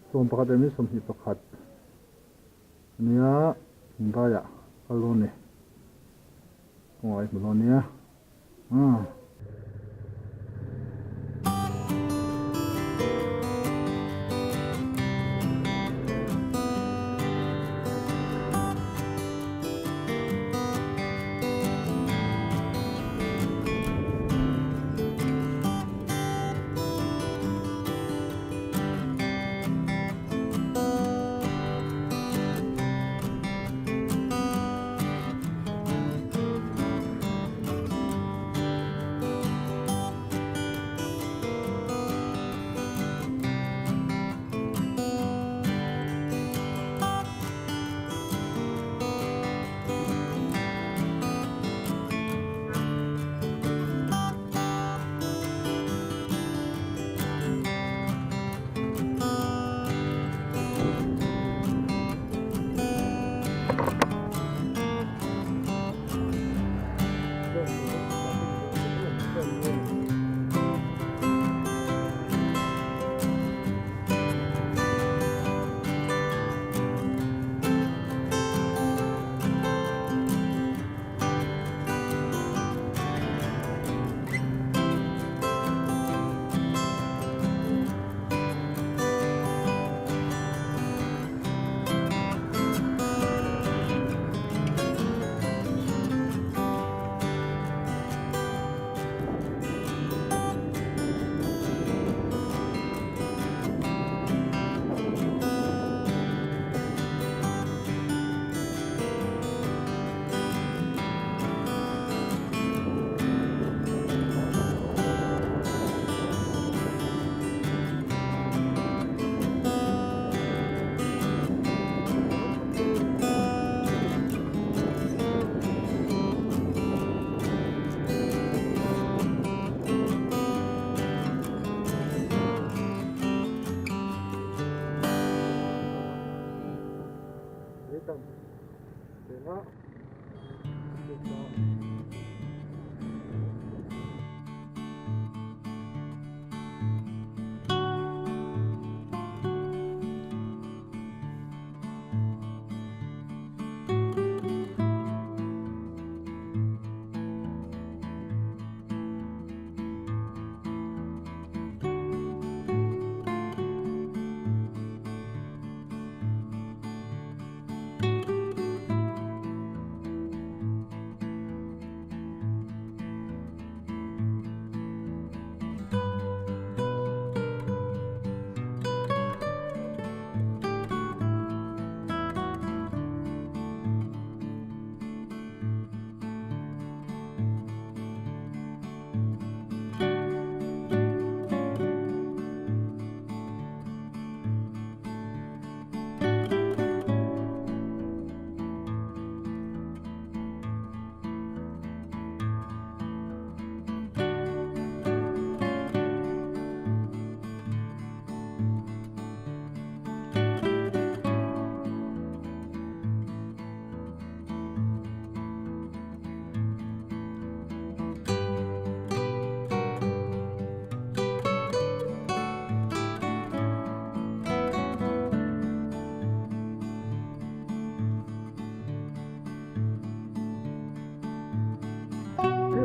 Sawmpakhat leh minute 21 ania thingdaiah kal dawn ni kawngah i hmu dawn nia aaa.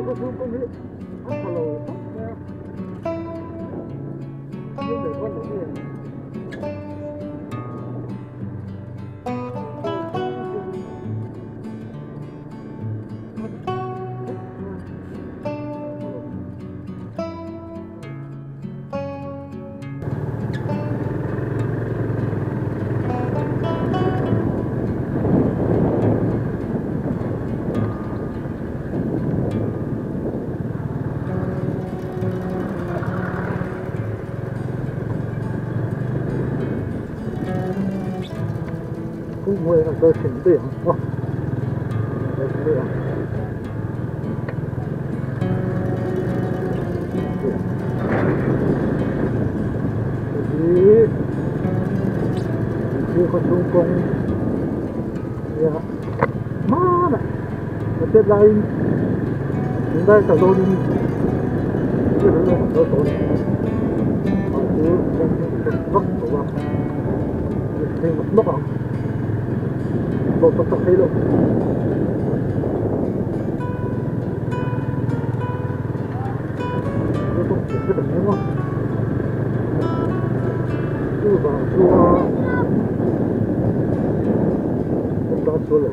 Khawchhung kawng hi a tha lo khawp mai a, thil nei dawn lo nge. Kawng hnuaiah kan kal thin daih ang aw kal thin daih ang. Hei hi khawchhung kawng nia hmanah ka chet laiin tunlai kal dawnin thil hrang hrang kan kal tawh a ni mahse kawng hi a vak tawh a. phei nawk nawk ang. Tlawh tak tak thei loh. Tawng thiam vek an ni maw? Chuvang chuan kan tan sual lo.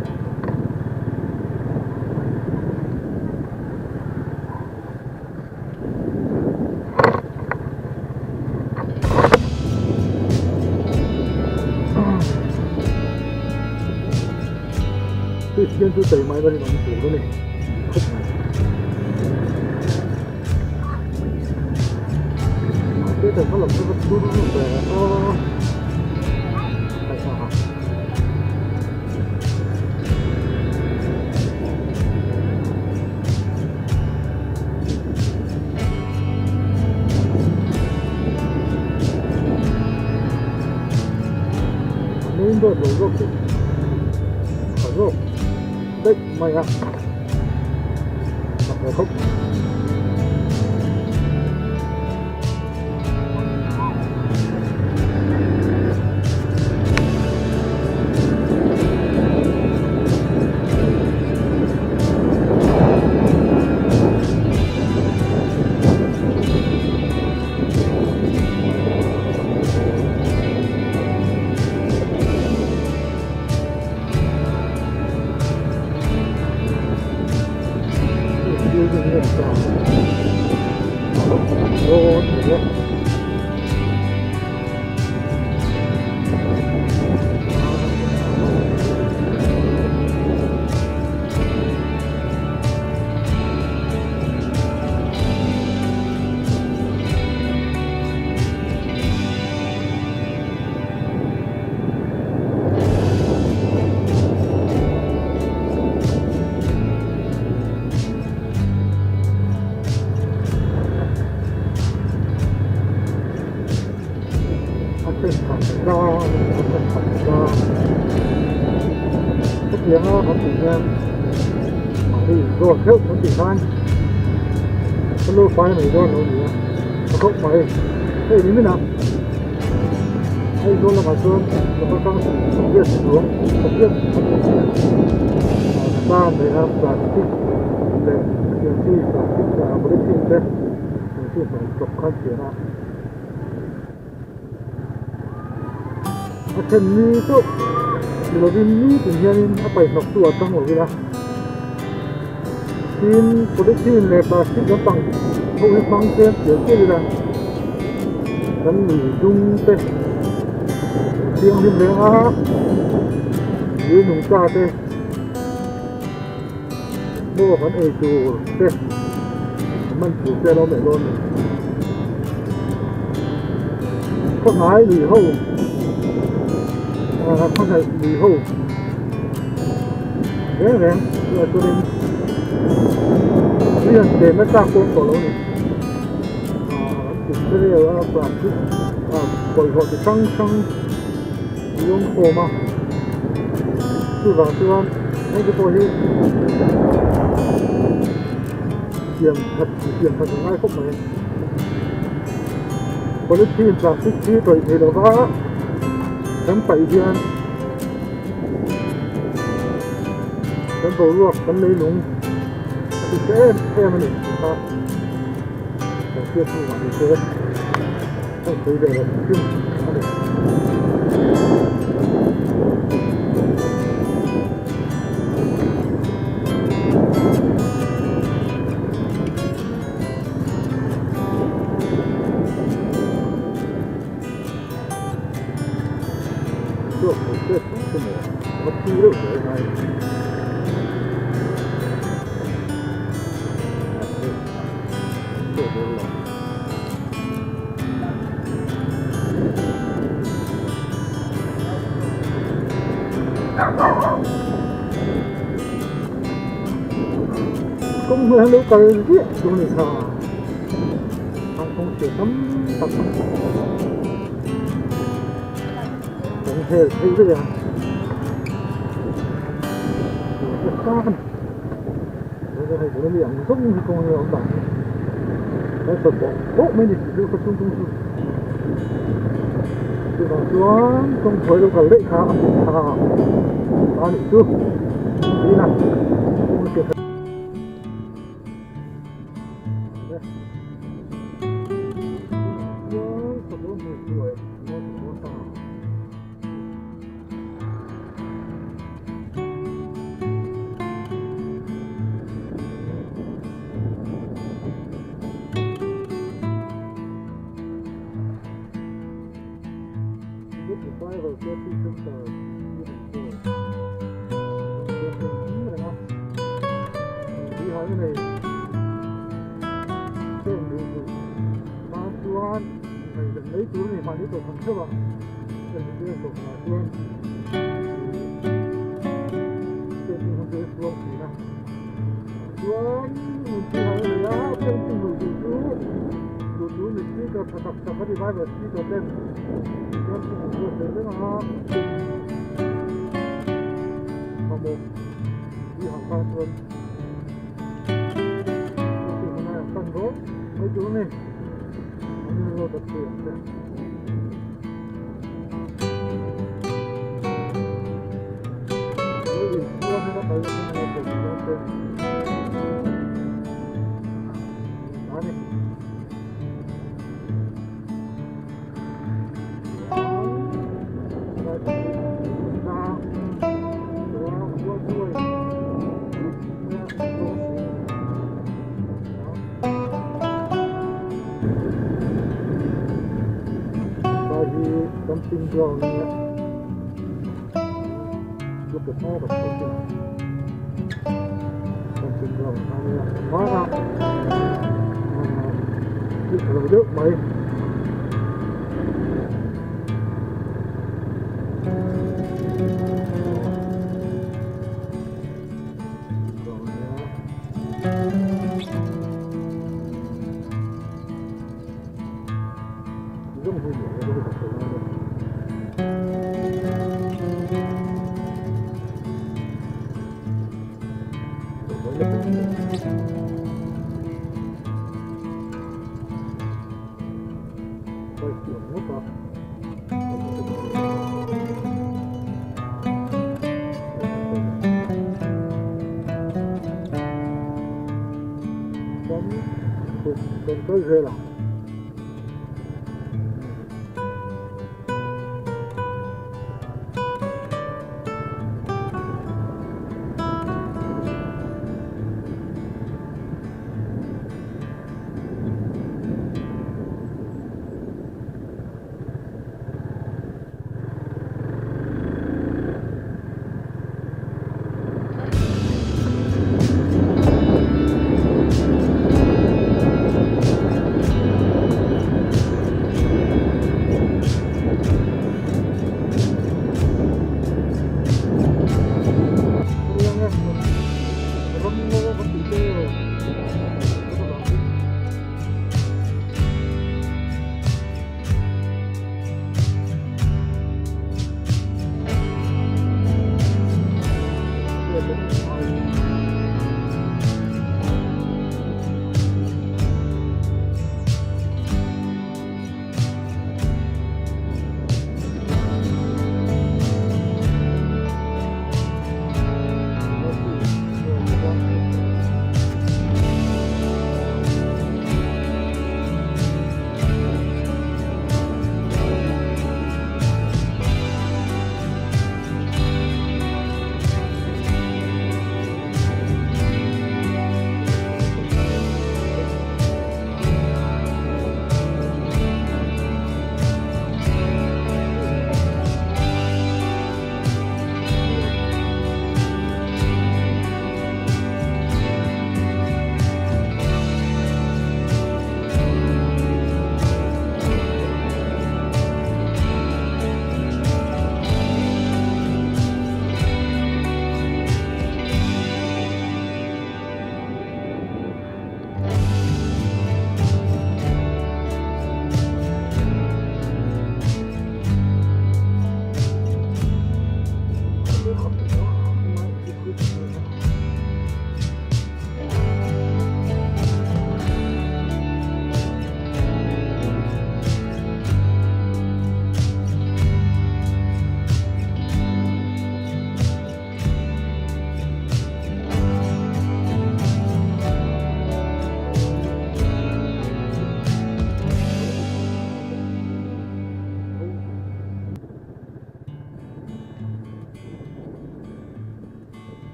Kristian chu taima in a rinawm tur a ni khawp mai. Mahse kan hmalam chu va chhur ve a taima. Main road lo zawk chu tha zawk daih mai a a khawp mai. A then khat zang a then khat zang hetianga kan tih hian mahni inzawt theuh kan tih khan ka lu fai mai dawn lo ni a ka khawp mai hei ni minah Aizawl lamah chuan motor tang riat chuang pakhat a ni a nei a plastic leh hetiang chi plastic polythene te hetiang chi hnawm chawp khan siam a a then ni chauh ni lovin nitin hianin a paihhnawk chu a tang lo ila tin polythene leh plastic lampang ho hi hmang tlem tial tial ila kan lui dung te thianghlim reng a lui nungcha te maw kan ei tur te a man tur te a lo neih dawn a ni khawhnai lui ho ah khawhnaih lui ho reng reng chutah chuanin tui han chen na tlak pawh tawh lo a ni ah an tum te reuh a plastic ah bawlhhlawh chi hrang hrang an awm khawm a chuvang chuan heng te pawh hi siam that siam that a ngai khawp mai polythene plastic hi tawih thei lova kan paih hian. Kan boruak kan leilung a ti che em em a ni tih kha kan hriat hnu ah ni se kan sawi ve lo hrim a ni. Chhuak thei tep ang chu maw a phi reuh hle mai. Kawng hnuai hian lo kal ziah tur a ni kha thangkawng chhe tam tak Kawng hel phei vek a nasa a ni chuan hei tuna mi ang zawng hi kawng hi a awm dan hi kan sawt bawk bawk mai a ni tih chu ka chhung kawng chu chuvang Chuan kawng hnuai lo kal daih kha a hmuh tha a nih chu tiin a kawng a pian Camping ground nia look at all the camping ground ania hmaah thil tha lo deuh mai. Kan kal zel ang.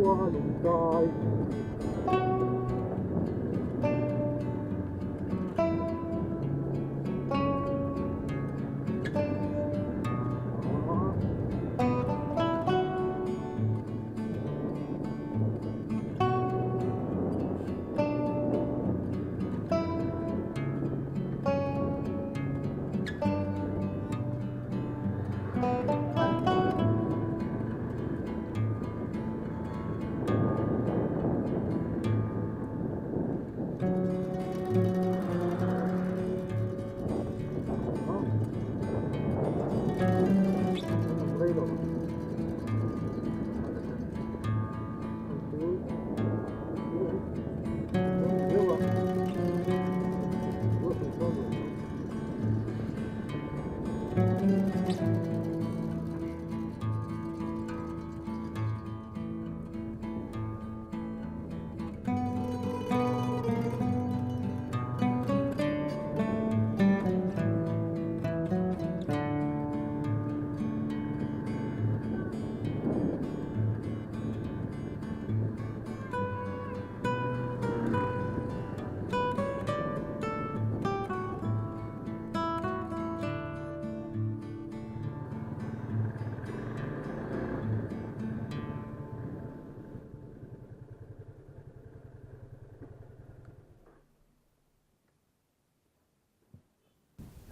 khua a Lungdai.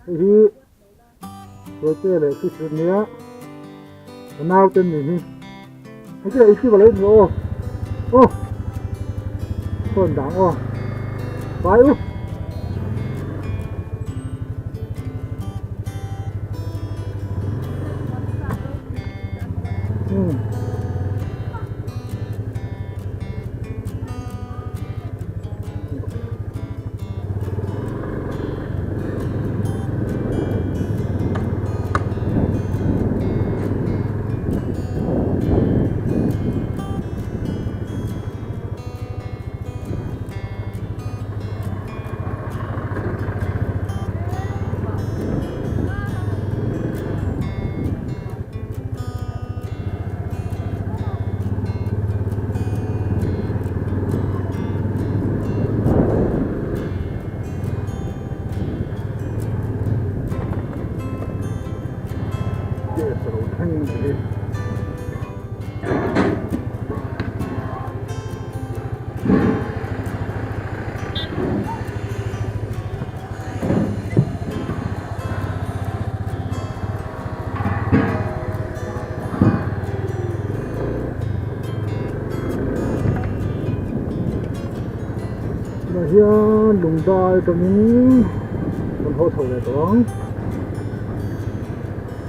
Hei hi Ruaite leh Fish ania ka naute an nih hi hei chu ei chiva lo ni aw aw sawn dang aw vai u. Gas a lo thleng a ni. Tunah hian lungdai atangin kan haw chho leh tawh ang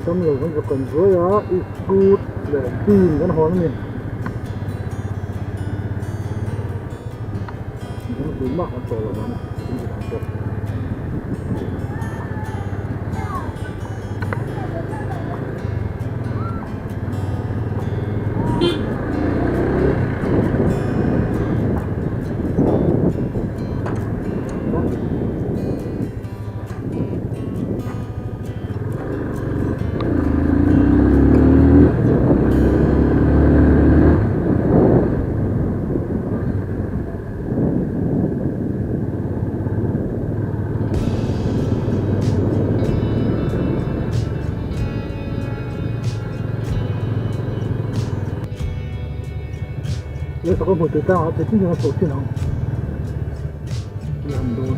damlo kan zuk kan zuai a iskut leh bean kan hawn a ni tumah kan tawh lo ang in ti dang pawh. Lehkha ka hmu tih tlangah thei tin hian a chhoh thin ang tih han dawn.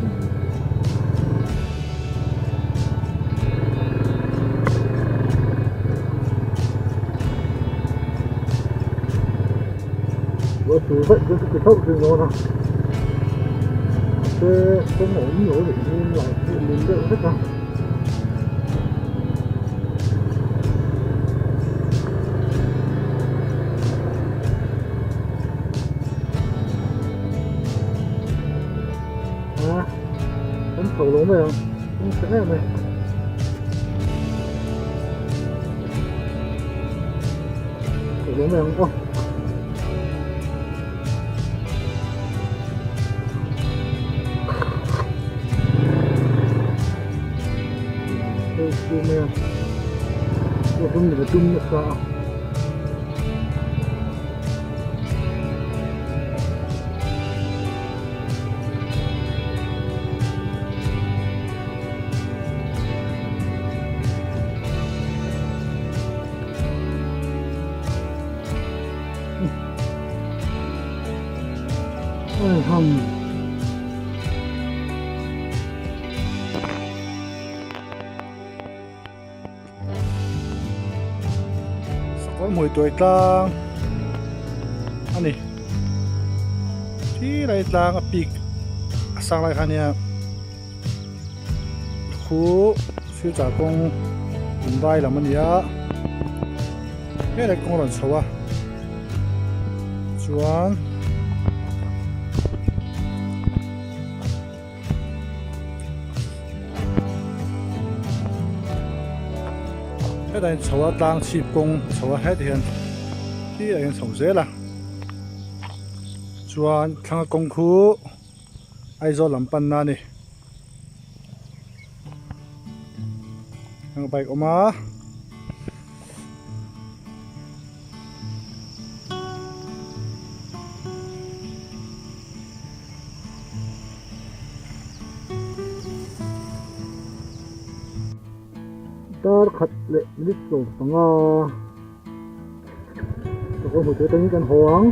Lo sur vaih chuan ka ti hlauh thin dawn a mahse kawng a awm lo a nih hi lai hi a lum deuh vek a. A kan chho lo mai ang kawng chhe em mai. Chho lo mai ang aw. Hei chu mai a chu hlum leh dum nasa a. Aiham. Sakawr hmui tuai tlang a ni. Khi lai tlang a pik a sang lai kha nia khu silchar kawng Mumbai lam a ni a helai kawng a rawn chho a chuan. Hetah hian chho a tlang chhip kawng chho a hetah hian khi ah hian chho zel a chuan thlang a kawng khu Aizawl lam panna a ni thlang bike a awm a. Dar khat leh minute 15 ka hmu tur atangin kan haw ang.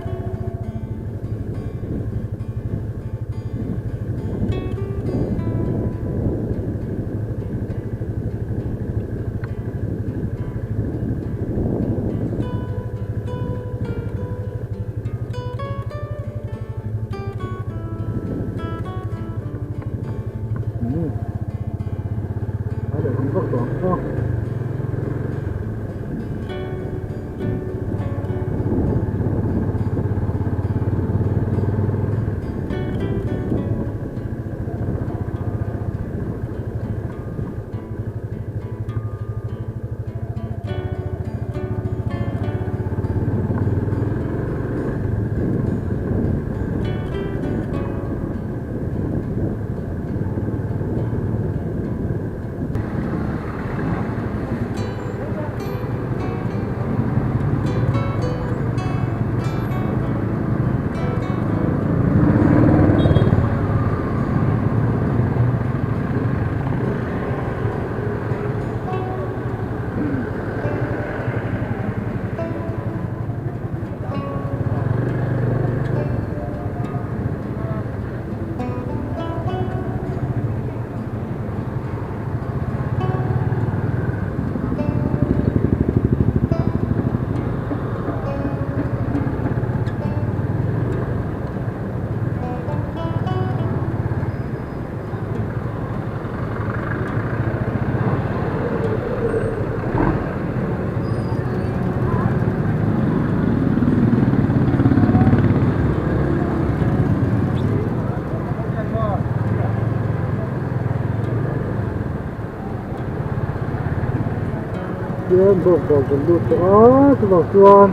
Hian bawk dawr kan lut tawh a chuvang chuan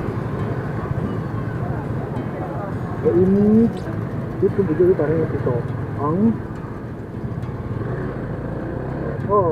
vawiin thil video hi tah hian ka ti tawp ang. Aw.